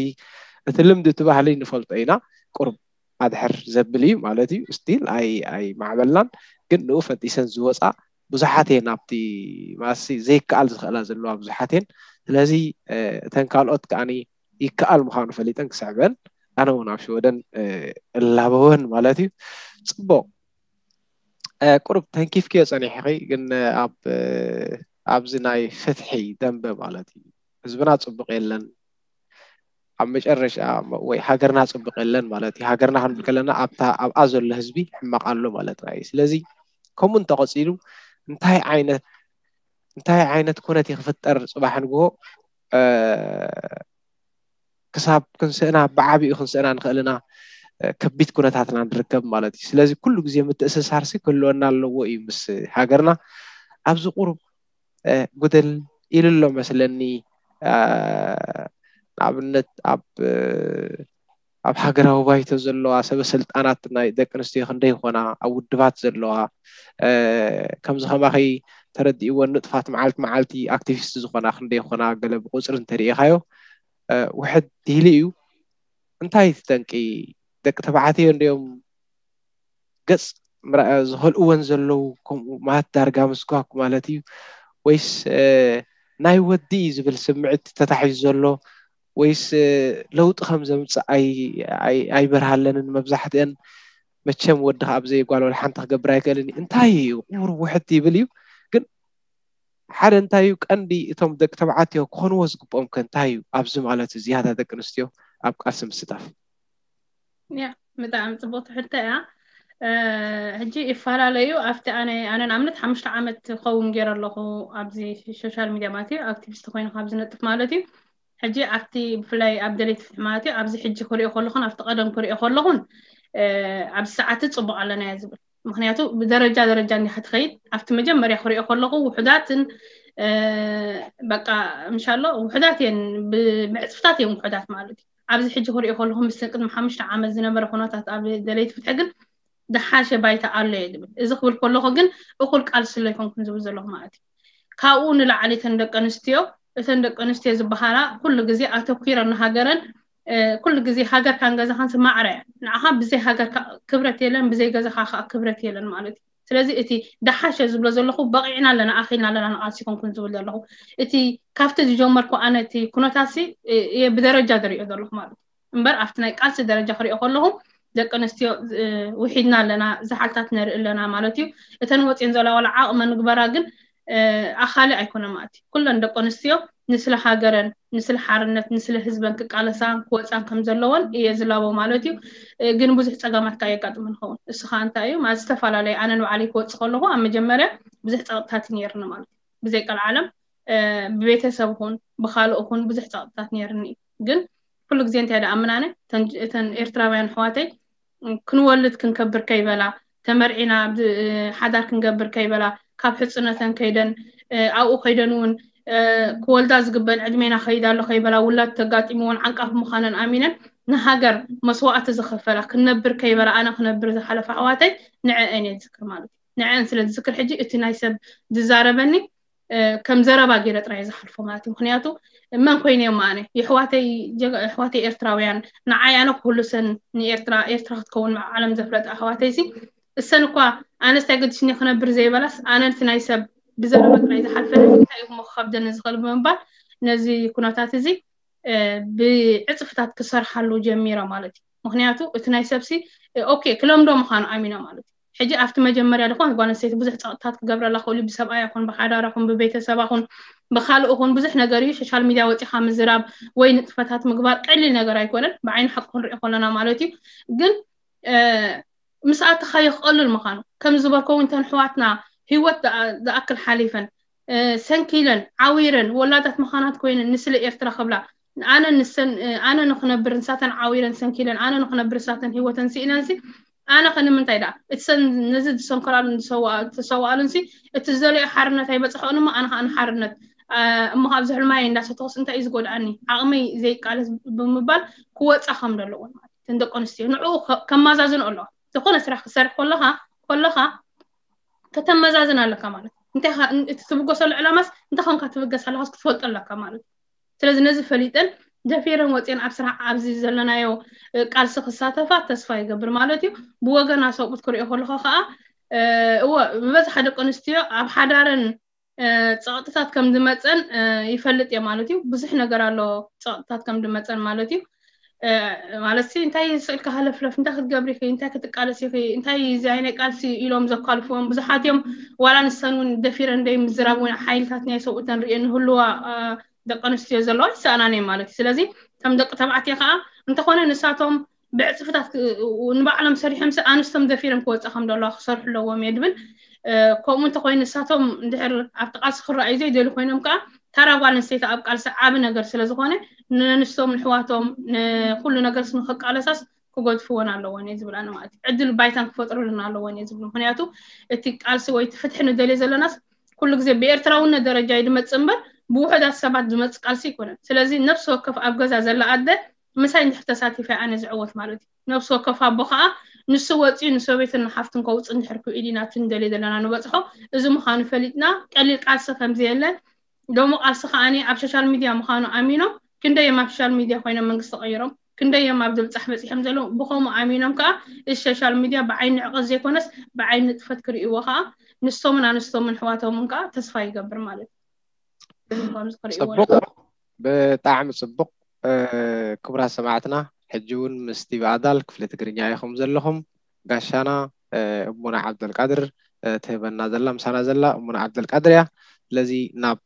እቲ ልምዲ እቲ ባህሊ ንፈልጦ ኢና። ቁርብ ኣድሕር ዘብል እዩ ማለት እዩ። ስቲል ኣይ ኣይ ማዕበልናን ግን ንኡ ፈንጢሰን ዝወፃ ብዙሓት እየን። ኣብቲ ማሲ ዘይከኣል ዝኽእላ ዘለዋ ብዙሓት እየን። ስለዚ እተን ካልኦት ከዓኒ ይከኣል ምዃኑ ፈሊጠን ክስዕበን ኣነ እውን ኣብ ሽወደን እላበወን ማለት እዩ። ፅቡቅ ቁሩብ ተንኪፍክዮ ፀኒሕኺ ግን ኣብ ኣብዚ ናይ ፍትሒ ደንበ ማለት እዩ ህዝብና ፅቡቅ የለን ኣብ መጨረሻ ወይ ሃገርና ፅቡቅ የለን ማለት እዩ። ሃገርና ክንብል ከለና ኣብታ ኣብኣ ዘሎ ህዝቢ ሕማቅ ኣሎ ማለትና እዩ። ስለዚ ከምኡ እንተቀፂሉ እንታይ ዓይነት እንታይ ዓይነት ኩነት ክፍጠር ፅባሕ ንግሆ ክሳብ ክንስእና ብዓቢኡ ክንስእና ንኽእል ኢና ከቢድ ኩነታትና ንርከብ ማለት እዩ። ስለዚ ኩሉ ግዜ ምትእስሳርሲ ክህልወና ኣለዎ እዩ ምስ ሃገርና። ኣብዚ ቁሩብ ጉድል ኢሉ ኣሎ መስለኒ። ንኣብነት ኣብ ኣብ ሃገራዊ ባይቶ ዘለዋ ሰበ ስልጣናት ናይ ደቂ ኣንስትዮ ክንደይ ይኾና፣ ኣብ ውድባት ዘለዋ ከምዚ ከማኺ ተረዲእወን ንጥፋት መዓልቲ መዓልቲ ኣክቲቪስት ዝኾና ክንደይ ይኾና፣ ገለ ብቁፅሪ እንተሪኢኻዮ ውሕድ ኢሉ እዩ። እንታይ እቲ ጠንቂ? ደቂ ተባዕትዮ እንድዮም ገፅ ዝኸልእወን ዘለዉ ከምኡ ማለት ዳርጋ ምስጓግ ማለት እዩ ወይስ ናይ ወዲ እዩ ዝብል ስምዒት ተታሒዙ ዘሎ ወይስ ለውጢ ከም ዘምፅእ ኣይበርሃለንን። መብዛሕትአን መቸም ወዲ ካብ ዘይጓል ወላ ሓንቲ ክገብር ኣይክእልን እዩ። እንታይ እዩ ቁሩብ ውሕድ ይብል እዩ ግን ሓደ እንታይ እዩ ቀንዲ እቶም ደቂ ተባዕትዮ ክኾንዎ ዝግብኦም ከ እንታይ እዩ ኣብዚ ማለት እዩ ዝያዳ ደቂ ኣንስትዮ ኣብ ቃልሲ ምስታፍ? ያ ብጣዕሚ ፅቡቅ ትሕቶ እያ። ሕጂ ይፈላለዩ ኣብቲ ኣነ ኣነ ንኣብነት ሓሙሽተ ዓመት ክኸውን ገይረ ኣለኹ ኣብዚ ሶሻል ሚድያ ማለት እዩ ኣክቲቪስት ኮይኑ ካብ ዝነጥፍ ማለት እዩ። ሕጂ ኣብቲ ብፍላይ ኣብ ደለይቲ ፍትሒ ማለት እዩ ኣብዚ ሕጂ ክሪኦ ከለኹን ኣብቲ ቀደም ክሪኦ ከለኹን ኣብዚ ሰዓት ፅቡቅ ኣለና እያ ዝብል ምክንያቱ ብደረጃ ደረጃ እንዲካ ትኸይድ ኣብቲ መጀመርያ ክሪኦ ከለኹ ውሑዳትን በቃ ምሻሎ ውሑዳት እየን ብዕፅፍታት እየን ውሑዳት ማለት እዩ። ኣብዚ ሕጂ ክሪኦ ከለኹ ምስ ቅድሚ ሓሙሽተ ዓመት ዝነበረ ኩነታት ኣብ ደለይቲ ፍትሒ ግን ዝሓሸ ባይታ ኣሎ እየ ዝብል። እዚ ክብል ከለኹ ግን እኹል ቃልሲ ኣሎ ኣይኮንኩን ዝብል ዘለኹ ማለት እዩ። ካብኡ ንላዕሊ እተን ደቂ ኣንስትዮ እተን ደቂ ኣንስትዮ ዝበሃላ ኩሉ ግዜ ኣተኪረን ንሃገረን ኩሉ ግዜ ሃገርካን ገዛኻን ማዕረ እያ። ንዓኻ ብዘይ ሃገርካ ክብረት የለን፣ ብዘይ ገዛኻ ከዓ ክብረት የለን ማለት እዩ። ስለዚ እቲ ደሓሸ ዝብሎ ዘለኹ በቂዕና ኣለና፣ ኣኺልና ኣለና ንቓልሲ ኮንኩን ዝብል ዘለኹ እቲ ካብቲ ዝጀመርኩ ኣነ እቲ ኩነታትሲ እየ ብደረጃ ዝሪኦ ዘለኹ ማለት እዩ። እምበር ኣብቲ ናይ ቃልሲ ደረጃ ክሪኦ ከለኹ ደቂ ኣንስትዮ ውሒድና ኣለና፣ ዝሓልታት ነርኢ ኣለና ማለት እዩ። እተን ወፂን ዘላ ዋላ ዓቕመ ንግበራ ግን ኣኻሊ ኣይኮነ ማለት እዩ። ኩለን ደቂ ኣንስትዮ ንስለ ሃገረን ንስለ ሓርነት ንስለ ህዝበን ክቃለሳን ክወፃን ከም ዘለወን እየ ዝላቦ ማለት እዩ። ግን ብዙሕ ፀገማት ከዓ የጋጥመን ይኸውን። እስኻ እንታይ እዩ ማለት ዝተፈላለየ ኣነ ንባዕለይ ክወፅ ከለኹ ኣብ መጀመርያ ብዙሕ ፀቕጥታት ነይርኒ ማለት እዩ። ብዘይ ቀልዓለም ብቤተሰብ ኹን ብካልእ ኹን ብዙሕ ፀቕጥታት ነይርኒ እዩ። ግን ኩሉ ግዜ እንታይ ደኣ ምናነ እተን ኤርትራውያን ኣሕዋተይ ክንወልድ ክንከብር ከይበላ ተመርዒና ሓዳር ክንገብር ከይበላ ካብ ሕፅነተን ከይደን ኣብኡ ከይደን እውን ክወልዳ ዝግበን ዕድሜና ከይዳ ኣሎ ከይበላ ውላድ ተጋጢምዎን ዓንቃፍ ምዃነን ኣሚነን ንሃገር መስዋእቲ ዝኸፈላ ክነብር ከይበላ ኣነ ክነብር ዝሓለፈ ኣሕዋተይ ንዐአን እየ ዝዝክር ማለት እዩ። ንዐአን ስለ ዝዝክር ሕጂ እቲ ናይ ሰብ ዝዛረበኒ ከም ዘረባ ገይረ ጥራይ ዝሓልፎ ማለት እዩ። ምክንያቱ መን ኮይነ እዮም ኣነ የሕዋተይ ኤርትራውያን ንዓይ ኣነ ክህሉሰን ንኤርትራ ኤርትራ ክትከውን ዓለም ዘፍለጠ ኣሕዋተይ ሲ እሰን እኳ ኣነስ እንታይ ገዲሽኒ ክነብር ዘይበላስ ኣነ እቲ ናይ ሰብ ብዘረባ ጥራይ ዝሓልፈ እንታይ እሞ ክከብደኒ ዝኽእል ብምባል ነዚ ኩነታት እዚ ብዕፅፍታት ክሰርሓሉ ጀሚረ ማለት እዩ። ምክንያቱ እቲ ናይ ሰብሲ ኦኬ ክለምዶ ምዃኑ ኣሚነ ማለት እዩ። ሕጂ ኣብቲ መጀመርያ ዝኾነ ጓል ኣንስተይቲ ብዙሕ ፀቕጥታት ክገብረላ ክእሉ ብሰብኣያ ኹን ብሓዳራ ኹን ብቤተሰባ ኹን ብካልእ ኹን ብዙሕ ነገር እዩ። ሶሻል ሚድያ ወፂኻ ምዝራብ ወይ ንጥፈታት ምግባር ቀሊል ነገር ኣይኮነን። ብዓይኒ ሓቂ ክንሪኦ ከለና ማለት እዩ። ግን ምስ ኣተኻዮ ክቐልል ምዃኑ ከም ዝበልከው እንተን ኣሕዋትና ህይወት ዝኣክል ሓሊፈን ሰንኪለን ዓዊረን ወላዳት መኻናት ኮይነን ንስለ ኤርትራ ክብላ ኣነ ንሰን ኣነ ንክነብር ንሳተን ዓዊረን ሰንኪለን ኣነ ንክነብር ንሳተን ህይወተን ስኢነንሲ ኣነ ከ ንምንታይ ደኣ እቲ ሰን ነዚ ዝሰንከራሉን ዝሰዋኣሉንሲ እቲ ዝደለዮ ሓርነት ኣይበፅሐኦን እሞ ኣነ ከዓ ንሓርነት እሞ ካብዚ ሕልማይ እንዳሰተኹስ እንታይ እዩ ዝጎድኣኒ ዓቕመይ ዘይቃለስ ብምባል ክወፃ ከም ዘለዎን ማለት እተን ደቂ ኣንስትዮ ንዕኡ ከማዛዝንኦ ኣለዋ። ዝኾነ ስራሕ ክሰርሕ ከለኻ ከለኻ ከተመዛዝን ኣለካ ማለት እዩ። እንታይ እቲ ትብገሰሉ ዕላማስ እንታይ ከምካ ትብገስ ኣለካስ ክትፈልጦ ኣለካ ማለት እዩ። ስለዚ ነዚ ፈሊጠን ደፊረን ወፅየን ኣብ ስራሕ ኣብዚ ዘለናዮ ቃልሲ ክሳተፋ ተስፋ ይገብር ማለት እዩ። ብወገና ሰብኡት ክሪኦ ከለካ ከዓ እወ ብበዝሓ ደቂ ኣንስትዮ ኣብ ሓዳረን ፀቕጥታት ከም ዝመፀን ይፈልጥ እየ ማለት እዩ። ብዙሕ ነገር ኣሎ ፀቕጥታት ከም ዝመፀን ማለት እዩ። ማለት ሲ እንታይ ስእልካ ሃለፍለፍ እንታይ ክትገብሪ ኢኺ እንታይ ክትቃለሲ ኢኺ እንታይ እዚ ዓይነት ቃልሲ ኢሎም ዘኳልፍዎም ብዙሓት እዮም። ዋላ ንሰን እውን ደፊረን ደይ ምዝራብ እውን ሓይልታት ናይ ሰብኡተን ርእየን ንህልዋ ደቂ ኣንስትዮ ዘለዋ ይሰኣናን እየን ማለት እዩ። ስለዚ ከም ደቂ ተባዕትዮ ከዓ እንተኾነ ንሳቶም ብዕፅፍታት ንባዕሎም ሰሪሖም ሲ ኣንስቶም ደፊረን ክወፃ ከም ዘለዋ ክሰርሑ ኣለዎም እየ ድብል። ከምኡ እንተኮይኑ ንሳቶም እንድሕር ኣብቲ ቃልሲ ክረኣዩ ዘይደልዩ ኮይኖም ከዓ ተራ ጓል ኣንስተይቲ ኣብ ቃልሲ ዓቢ ነገር ስለዝኮነ ንኣንስቶም ንሕዋቶም ንኩሉ ነገርስ ንክቃለሳስ ክገድፍወን ኣለወን እየ ዝብል ኣነ ማለት እዩ። ዕድል ባይታን ክፈጥሩልን ኣለወን እየ ዝብል። ምክንያቱ እቲ ቃልሲ ወይ እቲ ፍትሒ ንደልዮ ዘለናስ ኩሉ ግዜ ብኤርትራውነት ደረጃ እዩ ዝመፅእ እምበር ብውሑዳት ሰባት ዝመፅእ ቃልሲ ኣይኮነን። ስለዚ ነፍሲ ወከፍ ኣብ ገዛ ዘላ ኣደ ምሳይ እንድሕር ተሳቲፈ ኣነ ዝዕወት ማለት እዩ። ነፍሲ ወከፍ ኣቦ ከዓ ንሱ ወፂኡ ንሰበይትን ንሓፍትን ከውፅእ እንድሕር ክኢሉ ኢና እቲ ንደልዮ ዘለና ንበፅሖ። እዚ ምዃኑ ፈሊጥና ቀሊል ቃልሲ ከምዘየለ ሎሚ ቃልሲ ከዓ ኣብ ሶሻል ሚድያ ምዃኑ ኣሚኖም ክንደይ እዮም ኣብ ሶሻል ሚድያ ኮይኖም መንግስቲ ቀይሮም ክንደይ እዮም ኣብ ዝብፃሕ በፂሖም ዘለዉ ብከምኡ ኣሚኖም ከዓ እዚ ሶሻል ሚድያ ብዓይኒ ዕቐት ዘይኮነስ ብዓይኒ ንጥፈት ክርእይዎ ከዓ ንሶምን ኣንስቶምን ኣሕዋቶምን ከዓ ተስፋ ይገብር ማለት እዩ። ከምዚ ክርእይዎ ፅቡቕ ብጣዕሚ ፅቡቕ። ክቡራት ሰማዕትና ሕጂ እውን ምስቲ ብኣዳል ክፍሊ ትግርኛ ኢኹም ዘለኹም። ጋሻና እሙና ዓብደልቃድር ትህበና ዘላ ምሳና ዘላ እሙና ዓብደልቃድር እያ። ስለዚ ናብ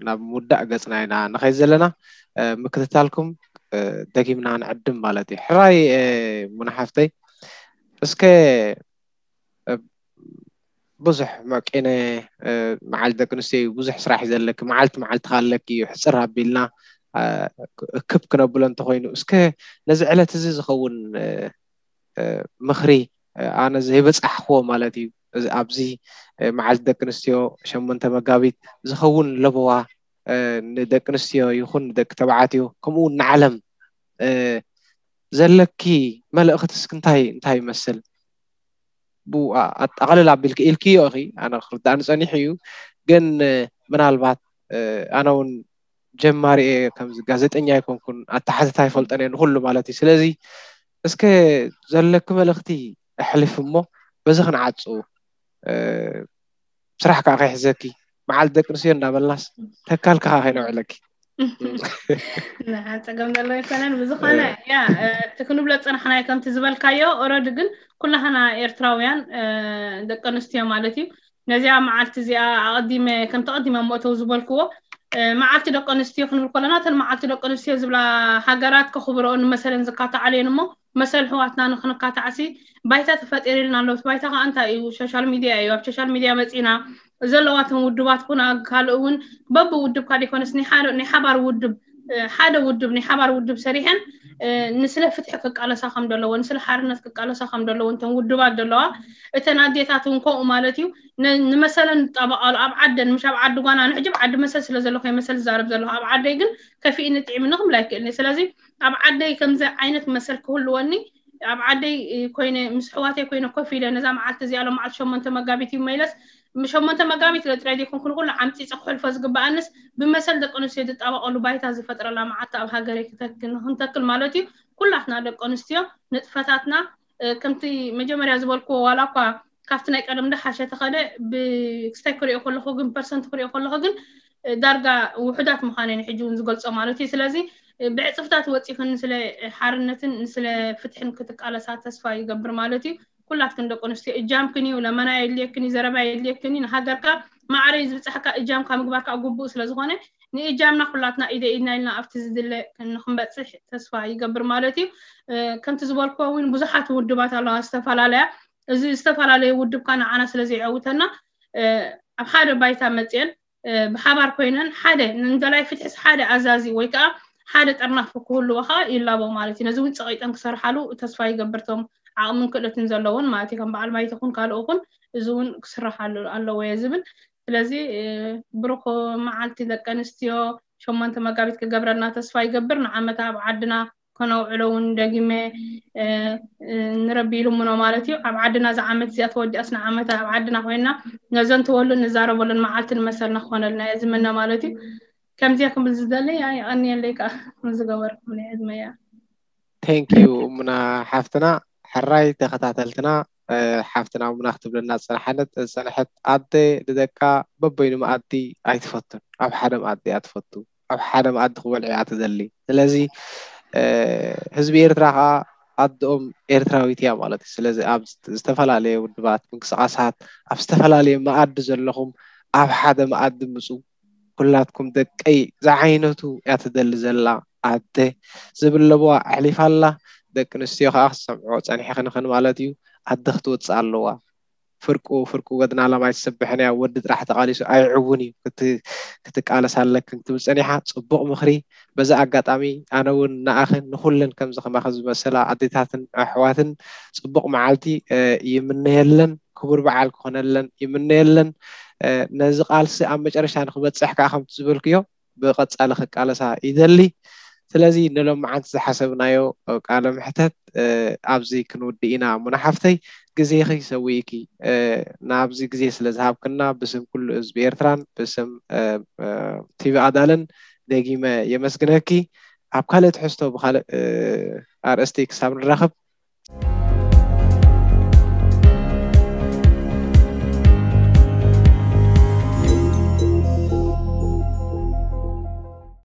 ናብ ምውዳእ ገፅና ኢና ንኸይድ ዘለና። ምክትታልኩም ደጊምና ንዕድም ማለት እዩ። ሕራይ እሙና ሓፍተይ እስከ ብዙሕ መቂነ መዓልቲ ደቂ ኣንስትዮ እዩ ብዙሕ ስራሕ እዩ ዘለኪ መዓልቲ መዓልትኻ ኣለኪ እዩ ሕፅር ኣቢልና እክብ ክነብሎ እንተኮይኑ እስከ ነዚ ዕለት እዚ ዝኸውን ምኽሪ ኣነ ዘይበፃሕክዎ ማለት እዩ ኣብዚ መዓልቲ ደቂ ኣንስትዮ ሸሞንተ መጋቢት ዝኸውን ለበዋ ንደቂ ኣንስትዮ ይኹን ንደቂ ተባዕትዮ ከምኡ እውን ንዓለም እ፣ ዘለኪ መልእኽቲ እስኪ እንታይ እንታይ ይመስል? ብኡ ኣጠቓልል ኣቢልኪ ኢልክዮ ኢኺ፣ ኣነ ክርዳእኒ ጸኒሑ እዩ። ግን፣ እ፣ ምናልባት፣ እ፣ ኣነ እውን ጀማሪ እየ፣ ከምዚ ጋዜጠኛ ኣይኮንኩን፣ ኣተሓትታ ኣይፈልጠን እየ ንኹሉ ማለት እዩ። ስለዚ እስከ ዘለኪ መልእኽቲ ኣሕልፍ እሞ በዚ ክንዓጹ። እ፣ ስራሕ ከዓ ከይሕዘኪ፣ መዓልቲ ደቂ ኣንስትዮ እንዳበልናስ ተካል ከዓ ከይነውዕለኪ። ጸገም ዘሎ ኣይኮነን። ብዝኾነ ያ እቲ ክንብሎ ዝጸናሕናዮ ከምቲ ዝበልካዮ ኦረዲ ግን ኩላህና ኤርትራውያን ደቂ ኣንስትዮ ማለት እዩ ነዚኣ መዓልቲ እዚኣ ኣቐዲመ ከምቲ ኣቐዲመ እሞ እተው ዝበልክዎ መዓልቲ ደቂ ኣንስትዮ ክንብል ከለና እተን መዓልቲ ደቂ ኣንስትዮ ዝብላ ሃገራት ከኽብረኦ ንመሰለን ዝካታዓሉ እየን እሞ መሰል ኣሕዋትና ንክንካታዕሲ ባይታ ተፈጢርልና ኣሎ። እቲ ባይታ ከዓ እንታይ እዩ? ሶሻል ሚድያ እዩ። ኣብ ሶሻል ሚድያ መፂና ዘለዋ እተን ውድባት ኩና ካልእ እውን በቢ ውድብካ ደይኮነስ ናይ ሓደ ናይ ሓባር ውድብ ሓደ ውድብ ናይ ሓባር ውድብ ሰሪሐን ንስለ ፍትሒ ክቃለሳ ከም ዘለወን ንስለ ሓርነት ክቃለሳ ከም ዘለወን እተን ውድባት ዘለዋ እተን ኣዴታት እውን ከምኡ ማለት እዩ ንመሰለን ዝጣበቃሉ ኣብ ዓደን ምሽ ኣብ ዓዲ ጓና ንሕጂ ኣብ ዓዲ መሰል ስለ ዘለኹ መሰል ዝዛረብ ዘለኹ ኣብ ዓደይ ግን ከፊእኒ ጥዒምኒ ክብል ኣይክእልን ስለዚ ኣብ ዓደይ ከምዚ ዓይነት መሰል ክህልወኒ ኣብ ዓደይ ኮይነ ምስ ኣሕዋተይ ኮይነ ኮፍ ኢለ ነዛ መዓልቲ እዚኣ ሎም መዓልቲ ሸሞንተ መጋቢት እዩ መይለስ ሸሞንተ መጋቢት ኢለ ጥራይ ዘይኮንኩ ንኩሉ ዓምፂፀ ክሕልፎ ዝግበኣንስ ብመሰል ደቂ ኣንስትዮ ዝጣበቀሉ ባይታ ዝፈጥረላ መዓልቲ ኣብ ሃገረይ ክንተክል ማለት እዩ ኩላትና ደቂ ኣንስትዮ ንጥፈታትና ከምቲ መጀመርያ ዝበልክዎ ዋላ እኳ ካብቲ ናይ ቀደም ዝሓሸ ተኸደ ብክስታይ ክሪኦ ከለኹ ግን ፐርሰንት ክሪኦ ከለኹ ግን ዳርጋ ውሑዳት ምዃነን ሕጂ እውን ዝገልፆ ማለት እዩ ስለዚ ብዕፅፍታት ወፂኽን ንስለ ሓርነትን ንስለ ፍትሕን ክትቃለሳ ተስፋ ይገብር ማለት እዩ ኩላትክን ደቂ ኣንስትዮ እጃምክን እዩ ለመና የድልየክን እዩ ዘረባ የድልየክን እዩ ንሃገርካ ማዕረ እዩ ዝብፅሐካ እጃምካ ምግባርካ ግቡእ ስለዝኾነ ንእጃምና ኩላትና ኢደ ኢድና ኢልና ኣብቲ ዝድለ ንክንበፅሕ ተስፋ ይገብር ማለት እዩ ከምቲ ዝበልክዎ እውን ብዙሓት ውድባት ኣለዋ ዝተፈላለያ እዚ ዝተፈላለየ ውድብካ ንዓና ስለ ዘይዐውተና ኣብ ሓደ ባይታ መፅአን ብሓባር ኮይነን ሓደ ንደላይ ፍትሕስ ሓደ ኣዛዚ ወይ ከዓ ሓደ ጠርናፊ ክህልዎ ከዓ ይላቦ ማለት እዩ ነዚ እውን ፀቂጠን ክሰርሓሉ ተስፋ ይገብርቶም ዓቕምን ክእለትን ዘለውን ማለት እዩ ከም በዓል ማይተኹን ካልኦኹን እዚ እውን ክስራሕ ኣለዎ እየ ዝብል ስለዚ ብሩኽ መዓልቲ ደቂ ኣንስትዮ ሸሞንተ መጋቢት ክገብረልና ተስፋ ይገብር ንዓመታ ኣብ ዓድና ከነውዕሎ እውን ደጊመ ንረቢ ይልምኖ ማለት እዩ ኣብ ዓድና እዚ ዓመት እዚኣ ተወዲኣስ ንዓመታ ኣብ ዓድና ኮይና ነዘን ተወሉን ንዛረበሉን መዓልቲ ንመሰልና ክኾነልና እየ ዝምነ ማለት እዩ ከምዚኣ ክብል ዝደሊ የቐንየለይ ከዓ ዝገበርኩም ናይ ዕድመያ ቴንኪዩ እሙና ሓፍትና ሕራይ ተኸታተልትና ሓፍትና እሙና ክትብለና ዝፀናሓነት ዝፀንሐት ኣደ ንደቃ በበይኑ መኣዲ ኣይትፈቱን ኣብ ሓደ መኣዲ እያ ትፈቱ ኣብ ሓደ መኣዲ ክበልዑ እያ ትደሊ ስለዚ ህዝቢ ኤርትራ ከዓ ኣደኦም ኤርትራዊት እያ ማለት እዩ ስለዚ ኣብ ዝተፈላለየ ውድባት ምንቅስቃሳት ኣብ ዝተፈላለየ መኣዲ ዘለኹም ኣብ ሓደ መኣዲ ምፁ ኩላትኩም ደቀይ ዝዓይነቱ እያ ትደሊ ዘላ ኣደ ዝብል ለበዋ ኣሕሊፋ ኣላ ደቂ ኣንስትዮ ከዓ ክሰምዕኦ ፀኒሐ ክንኽን ማለት እዩ ኣደ ክትወፅእ ኣለዋ ፍርቁ ፍርቁ ወድና ለማይ ትስብሕን እያ ወዲ ጥራሕ ተቃሊሱ ኣይዕውን እዩ ክትቃለስ ኣለክን ክትብል ፀኒሓ ፅቡቅ ምክሪ በዚ ኣጋጣሚ ኣነ እውን ንኣኽን ንኩለን ከምዚ ከማኸ ዝመሰላ ኣዴታትን ኣሕዋትን ፅቡቅ መዓልቲ ይምነየለን ክቡር በዓል ክኾነለን ይምነየለን ነዚ ቃልሲ ኣብ መጨረሻ ንክበፅሕ ከዓ ከምቲ ዝበልክዮ ብቐጻሊ ክቃለሳ ይደሊ። ስለዚ ንሎምዓንቲ ዝሓሰብናዮ ቃለ መሕተት ኣብዚ ክንውድእ ኢና። ሙና ሓፍተይ፣ ግዜኺ ሰዊእኪ ናብዚ ግዜ ስለ ዝሃብክና ብስም ኩሉ ህዝቢ ኤርትራን ብስም ቲቪ ኣዳልን ደጊመ የመስግነኪ። ኣብ ካልእ ትሕዝቶ ብኻልእ ኣርእስቲ ክሳብ ንራኸብ